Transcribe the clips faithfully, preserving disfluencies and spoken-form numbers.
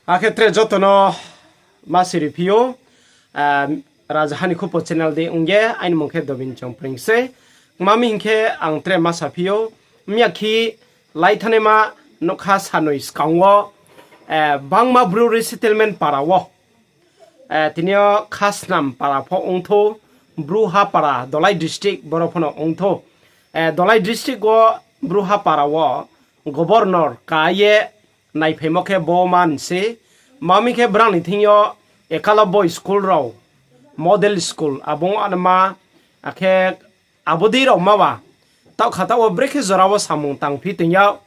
Akhe tre joto no ma siri phi ou, Rajaha ni Khupo channel dei ong ye, aini mung khe Dobin Chongpreng se. Tma mi hing khe ang tre ma sa phi ou, miyakhe lai thanaima nougkha sanoi skang wo, bangma Bru resettlement para wo, tini yo Khasnam para pho ong thou, Bru ha para, Dolai district boro pho no ong thou. Dolai district wo Bru ha para wo governor ka ye naiphaimo khe bo man se. Tma mi khe brang ni thing yo Ekalaboi school rao, model school, abo ong anma, akhe abo dei rao ma ba. Taoh kha taoh wo brekhe jora wo samung tangphi tong yag.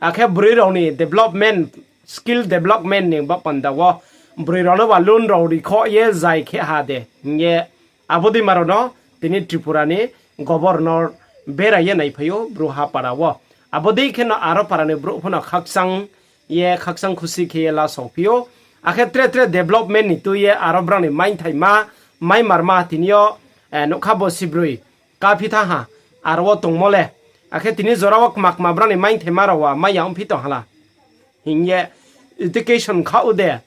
Akhe broi rao ni development, skill development ni ba panda wo broi rao no ba loan rao rikhoh ye zai khe ha de hing ye, abo dei ma rao no tini Tripura ni governor berai ye naiphai ou Bru ha para wo. Abo dei khe no aro para ni brouh pho no khakchang ye khakchang khusi khe ye lasao phi ou. Akhe tre tre development ni tui ye aro brang ni maingthaima, maimarma tini yo, nougkha bo sibroi kaphi thanng ha, aro wo tongmo le. Akhe tini jora wo kma kma brang ni maingthaima rao wa mai ya ongphi tong ha la hing ye education khaoh ou de.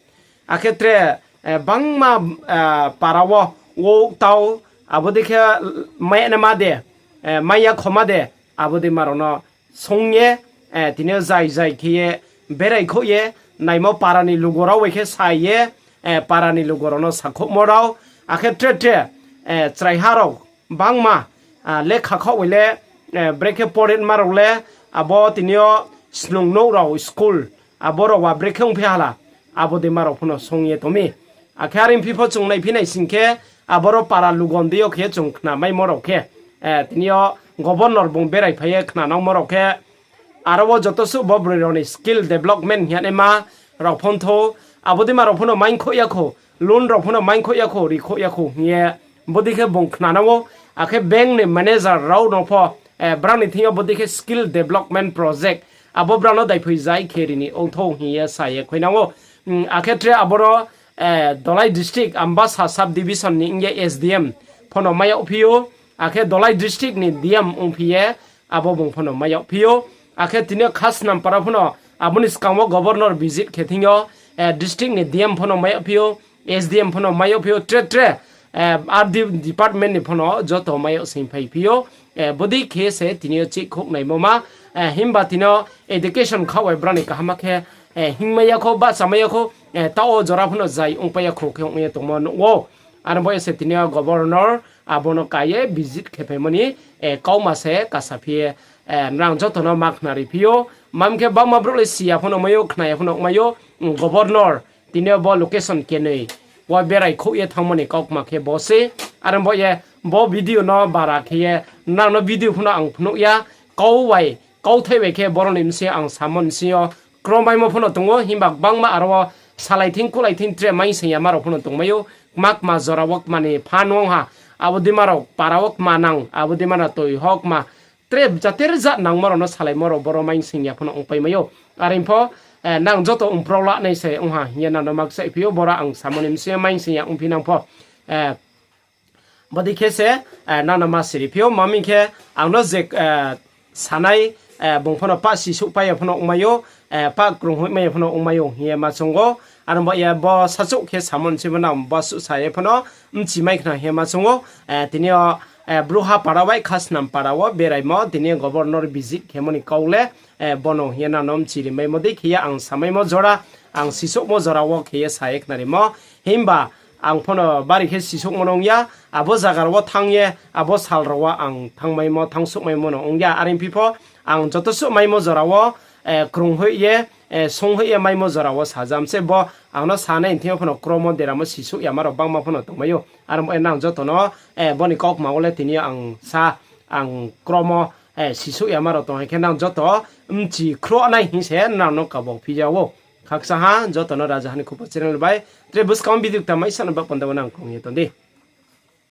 Akhe tre, bangma, para wo wouh tau, abo dei khe mai ya naima de, mai ya khoma de, abo dei ma rao no song ye, tini yo zai zai khe ye berai khouh ye, naimo para ni lugo rao bai khe sa ye, para ni lugo rao no sakhouhmo rao, akhe tre tre, chraiha rao bangma, lekha khaoh bai le, brekhe porenma rao le, abo tini yo snung nouh rao school, abo rao wa brekhe ongphi ha la, abo dei ma rao pho no song ye tong mi. Akhe are phi pho chung naiphi nai sing khe, aboro para lugon dei yo khe chung khnamaimo rao khe, tini yo governor bung berai phai ye khnanangmo rao khe, aro wo joto suh bo broi rao ni skill development hing ye naima rao pho thou, abo dei ma rao pho no maingkhouh ya khou, loan rao pho no maingkhouh ya khou, rikhouh ya khou hing ye bodei khe bung khnanang ou. Akhe bank ni manager rao no pho, brang ni thing yo bodei khe skill development project, abo brang no daiphoi zai khe ri ni ong thou hing ye sa ye khuinang ou. Akhe tre aboro, Dolai district Ambasa sub division ni ong ye S D M pho no mai yagphi ou, akhe Dolai district ni D M ongphi ye abo bung pho no mai yagphi ou. Akhe tini yo Khasnam para pho no abo ni skang wo governor visit khe thing yo, district ni D M pho no mai yagphi ou, S D M pho no mai yagphi ou, tre tre, R D department ni pho no joto mai yag sing phaiphi ou. Bodei khe se tini yo chihkhouh naimo ma, himba tini yo education khaoh bai brang ni kaham khe, hingmai ya khou, bahchamai ya khou, taoh wo jora pho no zai ongpai ya khou khe ong ye tongmo nuh ou. Aro bo ye se tini yo governor abo no ka ye visit khe phaimo ni, kauma se kasa phi ye, nrang joto no ma khnari phi ou. Mam khe bangma brouh le si ya pho no mai ou, khna ya pho no mai ou, governor tini yo bo location kenoi wo berai khouh ye thanngmo ni kaukma khe bo se. Aro bo ye bo video no bara khe ye nrang no video pho no ang phnuh ya, kau bai, kauthai bai khe boro ni bsing ang samo ni bsing yo kromaimo pho no tong ou, himba gbangma aro wo salai thing kulai thing tre maing sing yama rao pho no tongmai ou, kma kma jora wo kma ni pha nung ha, abo dei ma rao para wo kma nang, abo dei ma rao toi ho kma, tre jater jat nangmo rao no salaimo rao boro maing sing ya pho no ongpai mai ou. Are pho, nang joto ongpro la nai se ong ha hing ye nang no ma kchaihphi ou, boro ang samo ni bsing yo maing sing ya ongphi nang pho. Bodei khe se, nang no ma siri phi ou, ma mi khe ang no je, sanai, bung pho no pah sisouh pai ya pho no ongmai ou, pah krunghoihmai ya pho no ongmai ou hing ye ma choung ou. Aro bo ye bo sachouh khe samo ni simo nang bo suh sa ye pho no bchi mai khna hing ye ma choung ou. Tini yo, Bru ha para bai Khasnam para wo beraimo, tini yo governor visit khemo ni kau le, bono hing ye nang no bchi rimaimo dei khe ye ang samaimo jora, ang sisouhmo jora wo khe ye sa ye khnarimo. Himba ang pho no bari khe sisouhmo no ong ya, abo zaga rao wo thanng ye, abo sal rao wo ang thanngmaimo, thanngsouhmaimo no ong ya. Are phi pho, ang joto suh maimo jora wo, krunghoih ye, songhoih ye maimo jora wo sajam se bo ang no sanai thing yo pho no kromo deramo sisouh yama rao bangma pho no tongmai ou. Aro bo ye nang joto no, bo ni kaukma wo le tini yo ang sa, ang kromo, sisouh yama rao tong hai khe nang joto bchi khruh nai hing se nrang no kabo phi ya ou. Khakchang ha joto no Rajaha ni Khupo channel bai tre buskang video kta maisa no ba panda wo nang krung ye tong di.